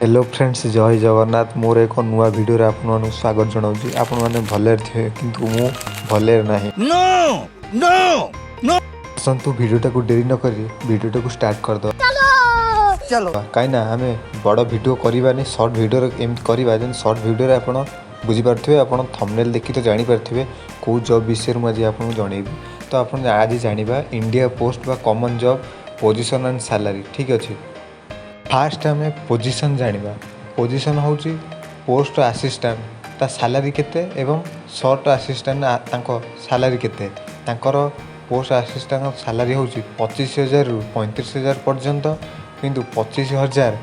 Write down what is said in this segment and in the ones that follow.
Hello friends, ଜୟ ଜଗନ୍ନାଥ। ମୋର ଏକ ନୂଆ ଭିଡ଼ିଓରେ ଆପଣମାନଙ୍କୁ ସ୍ୱାଗତ ଜଣାଉଛି। ଆପଣମାନେ ଭଲରେ ଥିବେ, କିନ୍ତୁ ମୁଁ ଭଲରେ ନାହିଁ। No! No! No! ଆସନ୍ତୁ, ଭିଡ଼ିଓଟାକୁ ଡେରି ନକରି ଭିଡ଼ିଓଟାକୁ ଷ୍ଟାର୍ଟ କରିଦେବା। चलो। କାହିଁକିନା ଆମେ ବଡ଼ ଭିଡ଼ିଓ କରିବାନି, ସର୍ଟ ଭିଡ଼ିଓରେ ଏମିତି କରିବା ଯେମିତି ସର୍ଟ ଭିଡ଼ିଓରେ ଆପଣ ବୁଝିପାରୁଥିବେ। ଆପଣ ଥମ୍ବନେଲ୍ ଦେଖି ତ ଜାଣିପାରୁଥିବେ କେଉଁ ଜବ୍ ବିଷୟରେ ମୁଁ ଆଜି ଆପଣଙ୍କୁ ଜଣେଇବି। ତ ଆପଣ ଆଜି ଜାଣିବା ଇଣ୍ଡିଆ ପୋଷ୍ଟ ବା common job position and salary। ଠିକ୍ ଅଛି, ଫାଷ୍ଟ ଆମେ ପୋଜିସନ୍ ଜାଣିବା। ପୋଜିସନ୍ ହେଉଛି ପୋଷ୍ଟ ଆସିଷ୍ଟାଣ୍ଟ, ତା ସାଲାରୀ କେତେ ଏବଂ ସର୍ଟ ଆସିଷ୍ଟାଣ୍ଟ, ତାଙ୍କ ସାଲାରୀ କେତେ। ତାଙ୍କର ପୋଷ୍ଟ ଆସିଷ୍ଟାଣ୍ଟଙ୍କ ସାଲାରୀ ହେଉଛି 25,000ରୁ 35,000 ପର୍ଯ୍ୟନ୍ତ। କିନ୍ତୁ 25,000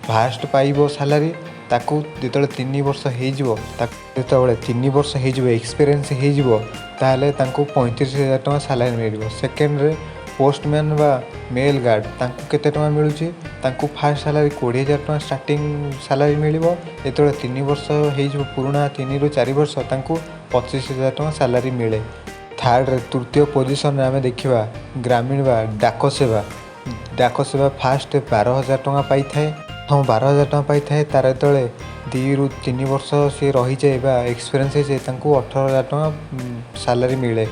ଫାଷ୍ଟ ପାଇବ ସାଲାରୀ। ତାକୁ ଯେତେବେଳେ 3 ବର୍ଷ ହେଇଯିବ, ତାକୁ ଯେତେବେଳେ 3 ବର୍ଷ ହେଇଯିବ, ଏକ୍ସପିରିଏନ୍ସ ହେଇଯିବ, ତାହେଲେ ତାଙ୍କୁ 35,000 ଟଙ୍କା ସାଲାରୀ ମିଳିବ। ସେକେଣ୍ଡରେ ପୋଷ୍ଟମ୍ୟାନ୍ ବା ମେଲ୍ ଗାର୍ଡ଼, ତାଙ୍କୁ କେତେ ଟଙ୍କା ମିଳୁଛି? ତାଙ୍କୁ ଫାଷ୍ଟ ସାଲାରୀ 20,000 ଟଙ୍କା ଷ୍ଟାର୍ଟିଂ ସାଲାରୀ ମିଳିବ। ଯେତେବେଳେ 3 ବର୍ଷ ହେଇଯିବ ପୁରୁଣା, 3ରୁ 4 ବର୍ଷ, ତାଙ୍କୁ 25,000 ଟଙ୍କା ସାଲାରୀ ମିଳେ। ଥାର୍ଡ଼ରେ, ତୃତୀୟ ପୋଜିସନରେ ଆମେ ଦେଖିବା ଗ୍ରାମୀଣ ବା ଡାକ ସେବା। ଡାକ ସେବା ଫାଷ୍ଟ 12,000 ଟଙ୍କା ପାଇଥାଏ। ହଁ, 12,000 ଟଙ୍କା ପାଇଥାଏ। ତାର ଯେତେବେଳେ 2ରୁ 3 ବର୍ଷ ସିଏ ରହିଯାଏ ବା ଏକ୍ସପିରିଏନ୍ସ ହେଇଯାଏ, ତାଙ୍କୁ 18,000 ଟଙ୍କା ସାଲାରୀ ମିଳେ।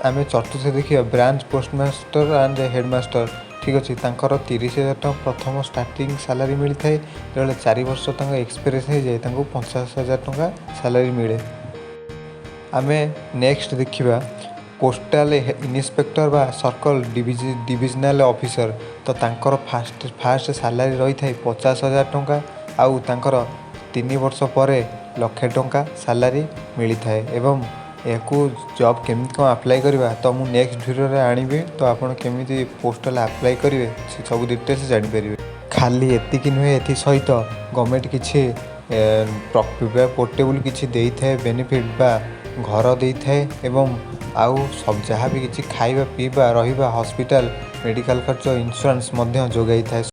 ଆମେ ଚତୁର୍ଥ ଦେଖିବା ବ୍ରାଞ୍ଚ ପୋଷ୍ଟମାଷ୍ଟର ଆଣ୍ଡ ହେଡ଼ମାଷ୍ଟର। ଠିକ୍ ଅଛି, ତାଙ୍କର 30,000 ଟଙ୍କା ପ୍ରଥମ ଷ୍ଟାର୍ଟିଂ ସାଲାରୀ ମିଳିଥାଏ। ଯେତେବେଳେ 4 ବର୍ଷ ତାଙ୍କ ଏକ୍ସପିରିଏନ୍ସ ହେଇଯାଏ, ତାଙ୍କୁ 50,000 ଟଙ୍କା ସାଲାରୀ ମିଳେ। ଆମେ ନେକ୍ସଟ ଦେଖିବା ପୋଷ୍ଟାଲ ଇନ୍ସପେକ୍ଟର ବା ସର୍କଲ ଡିଭିଜନାଲ ଅଫିସର। ତ ତାଙ୍କର ଫାଷ୍ଟ ଫାଷ୍ଟ ସାଲାରୀ ରହିଥାଏ 50,000 ଟଙ୍କା ଆଉ ତାଙ୍କର 3 ବର୍ଷ ପରେ ଲକ୍ଷେ ଟଙ୍କା ସାଲାରୀ ମିଳିଥାଏ। ଏବଂ ଏହାକୁ ଜବ୍ କେମିତି କ'ଣ ଆପ୍ଲାଏ କରିବା, ତ ମୁଁ ନେକ୍ସଟ ଭିଡ଼ିଓରେ ଆଣିବି। ତ ଆପଣ କେମିତି ପୋଷ୍ଟାଲ ଆପ୍ଲାଏ କରିବେ, ସେ ସବୁ ଡିଟେଲ୍ସ ଜାଣିପାରିବେ। ଖାଲି ଏତିକି ନୁହେଁ, ଏଥିସହିତ ଗଭର୍ଣ୍ଣମେଣ୍ଟ କିଛି ପୋର୍ଟେବୁଲ୍ କିଛି ଦେଇଥାଏ ବେନିଫିଟ୍ ବା ଘର ଦେଇଥାଏ ଏବଂ ଆଉ ସବୁ ଯାହା ବି କିଛି ଖାଇବା, ପିଇବା, ରହିବା, ହସ୍ପିଟାଲ, ମେଡ଼ିକାଲ ଖର୍ଚ୍ଚ, ଇନ୍ସୁରାନ୍ସ ମଧ୍ୟ ଯୋଗାଇଥାଏ।